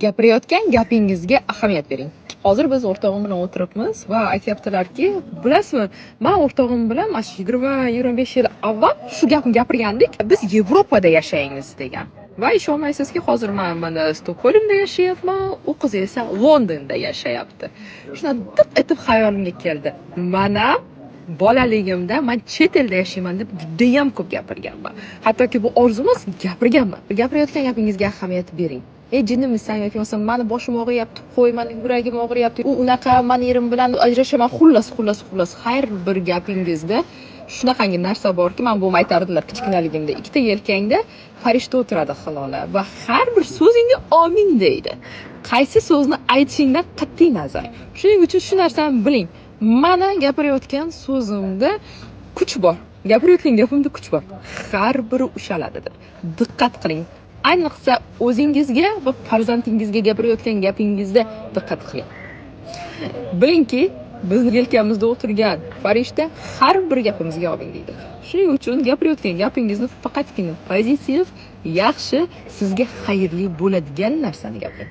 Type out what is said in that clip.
Gapirayotgan gapingizga ahamiyat bering. Hozir biz o'rtog'im bilan o'tiribmiz va aytyaptilarki, bilasizmi, man o'rtog'im bilan mana shu 20-25 yil avval shu gapni gapirgandik, biz Yevropada yashaymiz degan. Va ishonmaysizki, hozir man mana Stokgolmda yashayapman, u qiz esa Londonda yashayapti. Shundan diq etib xayolimga keldi. Mana bolaligimda man chet elda yashayman deb judayam ko'p gapirganman. Hattoki bu orzumiz gapirganman. Gapirayotgan gapingizga ahamiyat bering. "Ey, jinnimisan" yoki bo'lmasa "Mani boshim og'riyapti, qo'y, mani yuragim og'riyapti. U unaqa, man erim bilan ajrashaman." Xullas, xullas, xullas, har bir gapingizda shunaqangi narsa borki, man bu aytardilar kichkinaligimda, ikkita yelkangda farishta o'tiradi, Hilola, va har bir so'zingga omin deydi. Qaysi so'zni aytishingdan qat'iy nazar. Shuning uchun shu narsani biling. Mani gapirayotgan so'zimda kuch bor. Gapirayotgan gapimda kuch bor. Har biri ushaladi deb. Diqqat qiling. Ayniqsa o'zingizga va farzandingizga gapirayotgan gapingizda diqqat qiling. Bilingki, bizni yelkamizda o'tirgan farishta har bir gapimizga omin deydi. Shuning uchun gapirayotgan gapingizni faqatgina pozitiv, yaxshi, sizga xayrli bo'ladigan narsani gapiring.